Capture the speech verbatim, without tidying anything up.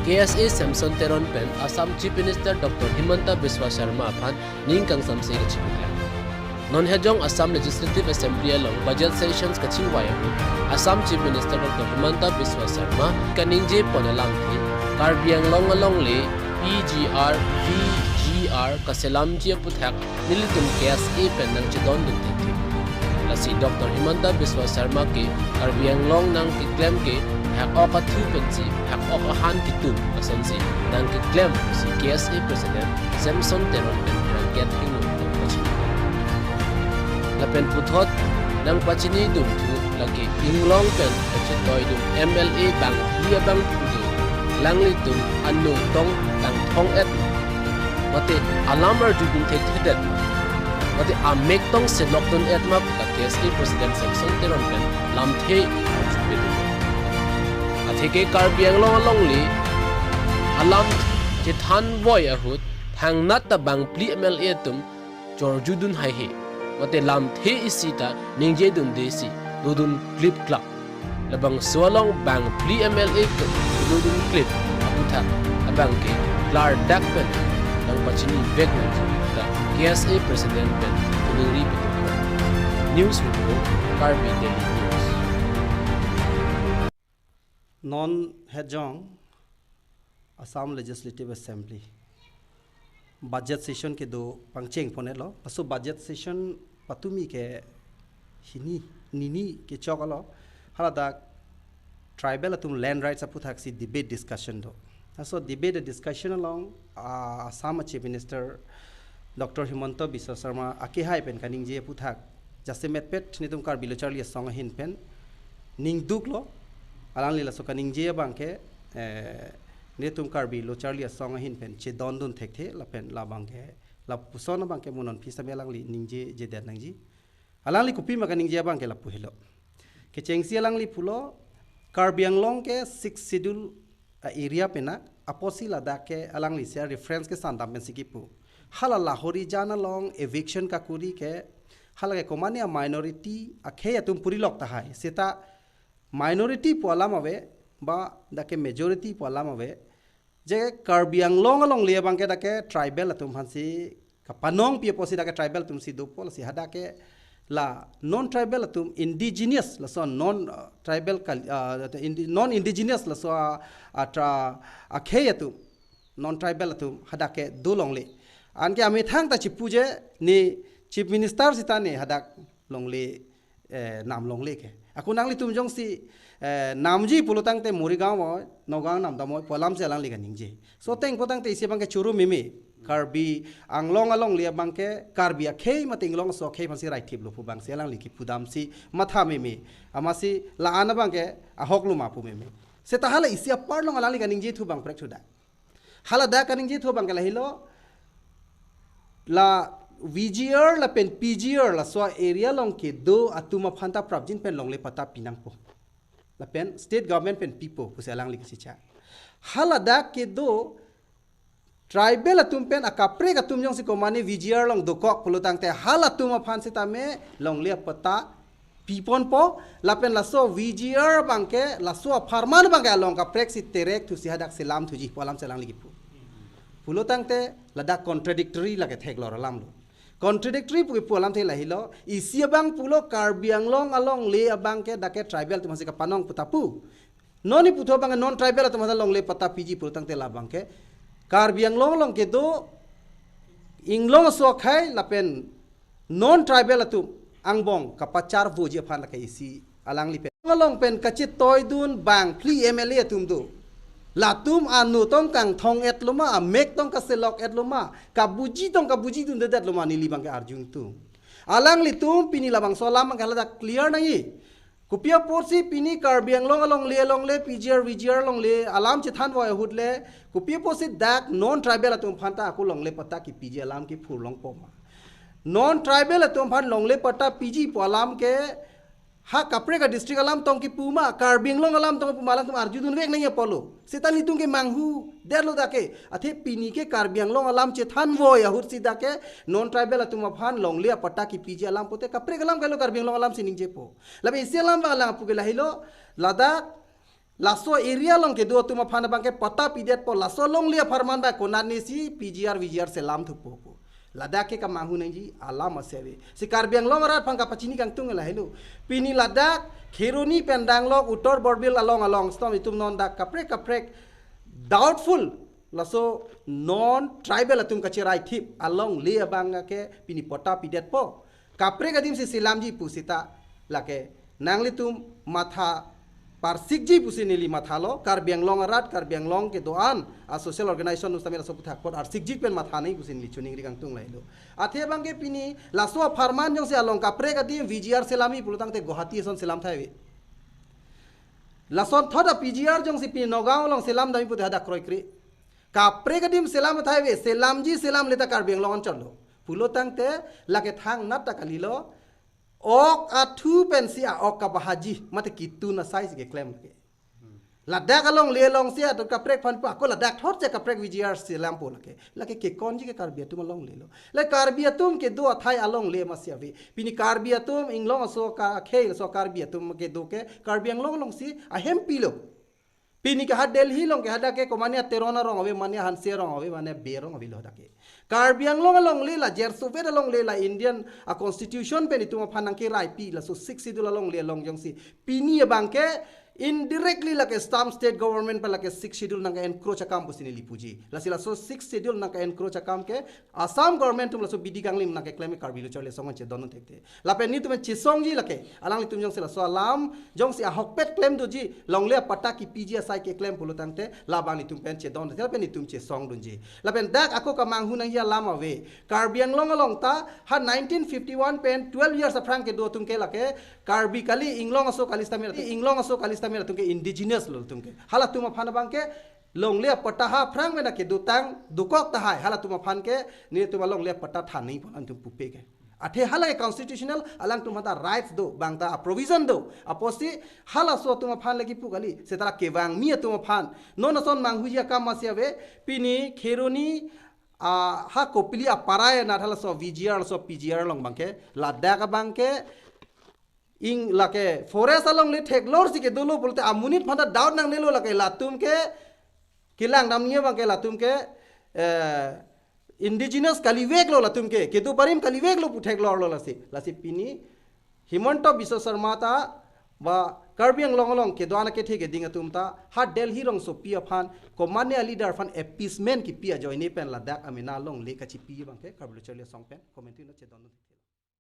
K S A Samson Teron pen Assam Chief Minister Doctor Himanta Biswa Sarma aphan ning kangsamse kachiputhak. Non hejong Assam Legislative Assembly along budget sessions kachingvai ahut Assam Chief Minister Doctor Himanta Biswa Sarma kaningje pon alamthe, Karbi Anglong alongle P G R, V G R kaselamji aphuthak nelitum K S A pen nangchedondun thekthe. Lasi Doctor Himanta Biswa Sarma ke Karbi Anglong nangkeklem ke phak-ok athu pensi phak-ok ahan kitum asonsi nangkeklem pusi K S A President Samson Teron pen nangkethingno nangpachini. Lapen puthot nangpachinidun thu lake inglong pen kachetoidun M L A bangphli abangphu do, alanglitum anutong kangthong-et mate alam arjudun thekthedet mate amek tong selokdun-et ma pu K S A President Samson Teron pen lamthe arjupedun. Atheke Karbi Anglong alongle alam chethanvoi ahut thangnat ta bangphli M L A atum chorjudun haihe mate lamthe isi ta ningjedundesi dodun klipklap. Labangso along bangphli M L A atum dodun klip aphuthak abangke klardak pen nangpachinivek nangji ta K S A President pen kaningri petum. News Report, Karbi Daily News. Non hejong Assam Legislative Assembly budget session kedo pangcheng pon-etlo. Laso budget session patumi ke hini nini kechok alo. Haladak tribal atum land rights aphuthaksi debate discussion do. Laso debate discussion along, ah, Assam Chief Minister Doctor Himanta Biswa Sarma akehai pen kaningje aphuthak jasemetpet netum Karbi Lo Charli Asong ahin pen ningduklo. Alangli laso kaningje abangke, eh, netum Karbi Lo Charli Asong ahin pen chedondun thekthe lapen labangke lapuson abangke mo non phi sitame alangli ningjejedet nangji. Alangli kopima kaningje abangke lapu helo. Kechengsi alangli pulo Karbi Anglong ke Sixth Schedule a-area pen na, apotsi ladak ke alangli si a-reference ke Sangtam pensi kipu. Hala Lahori jan along eviction kakuri ke, hala ke komane a-minority akhei atum purilok tahai. Seta minority pu alam ave, ba dak ke majority pu alam ave. Je Karbi Anglong alongle abangke dak ke tribal atum aphansi kapanongpi apotsi dak ke tribal atumsi dopo, lasi hadak ke la non-tribal atum, indigenous laso non, uh, tribal kal-, uh, indi-, non-indigenous laso, uh, atra akhei atum, non-tribal atum hadak ke dolongle. Anke amethang ta chipuje ne Chief Minister sita ne hadak longle, eh, nam longle ke. Ako nanglitum jongsi, eh, namji pulo tangte Morigaon moi, Nagaon namdam moi pu alamsi alangli kaningje. So tengpo tangte isi abangke choro meme. Karbi Anglong alongle abangke Karbi akhei mate inglong aso akhei aphansi raithiplo pu abangsi alangli kipudamsi matha meme. Amatsi la-an abangke ahoklo ma pu meme. Seta hala isi apar along alangli kaningje thu abang prek thuda. Haladak kaningje thu abangke lahelo, la V G R lapen P G R laso area along kedo atum aphanta prapjin pen longle patta pinangpo. Lapen state government pen pipo pusi alangli kachicha. Haladak kedo tribal atum pen akaprek atum jongsi komane V G R along dokok pulo tangte halatum aphan sitame longle patta piponpo, lapen laso V G R abangke, laso apharman abangke along kaprek si terek thusi hadak selam thuji pu alamsi alangli kipu. Pulo tangte ladak contradictory lake theklor alamlo. Contradictory pu kipu alamthe lahelo, isi abang pulo Karbi Anglong alongle abangke dak ke tribal atum aphansi kapanong pu ta pu. Non ne putho abangke non-tribal atum aphan longle patta piji pulo tangte labangke Karbi Anglong along kedo inglong aso akhei lapen non-tribal atum angbong kapacharvoji aphan lake isi alangli pen. Along pen kachetoidun bangphli M L A atum do. Latum anu tong kangthong-etlo ma, amek tong kaselok-etlo ma, kabuji tong kabujidundedetlo ma neli abangke arju ingtung. Alanglitum pini labangso alam abangke haladak clear nangji. Kopi apotsi pini Karbi Anglong alongle alongle P G R V G R alongle alam chethanvoi ahut le, kopi apotsi dak non-tribal atum aphanta ako longle patta kipiji alam kiphurlongpo ma? Non-tribal atum aphan longle patta piji pu alam ke ha kaprek a-district alam tong kipu ma, Karbi Anglong alam tong kipu ma, alangtum arjudunvek nangji apotlo. Seta nelitum ke manghudetlo dak ke. Athe pini ke Karbi Anglong alam chethanvoi ahut si dak ke non-tribal atum aphan longle apatta kipiji alam pute kaprek alam kailo, Karbi Anglong alam si ningjepo. Lapen isi alam abang alang apu ke lahelo, ladak laso area along kedo atum aphan abangke patta pidetpo, laso longle apharman abang konatnesi P G R, V G R selam thupo pu. Ladak ke kemanghu nangji alam ase ave. Si Karbi Anglong arat aphan kapachini kangtung lahelo. Pini ladak Kheroni pen danglok Uttar Borbil along along stom itum non dak kaprek kaprek doubtful, laso non tribal atum kacherai thip alongle abangke pini patta pidetpo. Kaprek adim si selamji pu seta lake nanglitum matha parsikji pusi neli mathalo, Karbi Anglong arat, Karbi Anglong kedo-an a social organization nustamil aso aputhak apot arsikji pen matha nangji pusi neli choningri kangtung lahelo. Athe abangke pini laso apharman jongsi along kaprek adim V G R selamji pulo tangte Guwahati ason selam thai ave. Lason thot a P G R jongsi pini Nagaon along selam damji pute hadak kroikre. Kaprek adim selam thai ave, selamji selamle ta Karbi Anglong anchotlo. Pulo tangte lake thangnat ta kalilo. Ok athu pensi a-ok kabahaji, mate kitun asai si keklem lake. Ladak alongle along si atum kaprek aphan pu ako ladak thot si kaprek V G R selampo lake. Lake kekonji ke Karbi atum alonglelo. Lake Karbi atum kedo athai alongle masi ave. Pini Karbi atum inglong aso ka khei laso Karbi atum kedo ke Karbi Anglong alongsi ahempilo. Pini ke ha Delhi along ke hadak ke komane Teron arong ave, mane Hanse arong ave, mane Bey arong avelo hadak ke. Karbi Anglong alongle la, Jer Soviet alongle la, Indian a constitution pen itum aphan nangkeraipi laso Sixth Schedule alongle along jongsi pini abangke indirectly lake stamp state government pen lake Sixth Schedule nangke-encroach akam pusi neli puji. Lasi laso Sixth Schedule nangke-encroach akam ke Assam government atum laso bidi kanglim nangkeklem Karbi Lo Charli Asong chedon thekte. Lapen netum chesongji lake. Alanglitum jongsi laso alam jongsi ahokpet klem doji, longle apatta kepiji asai keklem pulo tangte labang netum pen chedon thekte lapen netum chesongdunji. Lapen dak ako kemanghu nangji alam ave. Karbi Anglong along ta ha nineteen fifty-one pen twelve years aphrang kedo atum ke lake Karbi kali, inglong aso kali stamil, inglong aso kali stamil atum ke indigenous lo atum ke. Halatum aphan abangke longle apatta ha aphrang mena kedotang dokok tahai, halatum aphan ke netum alongle apatta than nangji pon atum pupe ke. Athe hala ke constitutional alangtum aphanta rights do, bangta a provision do. Apotsi halaso atum aphan lagi pu kali, seta la kevangmi atum aphan. Non ason manghuji akam masi ave, pini Kheroni, ah, ha Kopili aparai na halaso V G R, laso P G R along abangke, ladak abangke, ing lake forest alongle theklor si kedolo pulote amonit aphanta doubt nangnelo lake latum ke kelang damji abangke latum ke, eh, indigenous kaliveklo latum ke, kedo barim kaliveklo pu theklorlo lasi. Lasi pini Himanta Biswa Sarma ta ba Karbi Anglong along kedo-an akethe keding atum ta ha Delhi rongsopi aphan komane a leader aphan appeasement kipi ajoine pen ladak amena alongle kachipi abangke Karbi Lo Charli Asong pen commentary no chedon.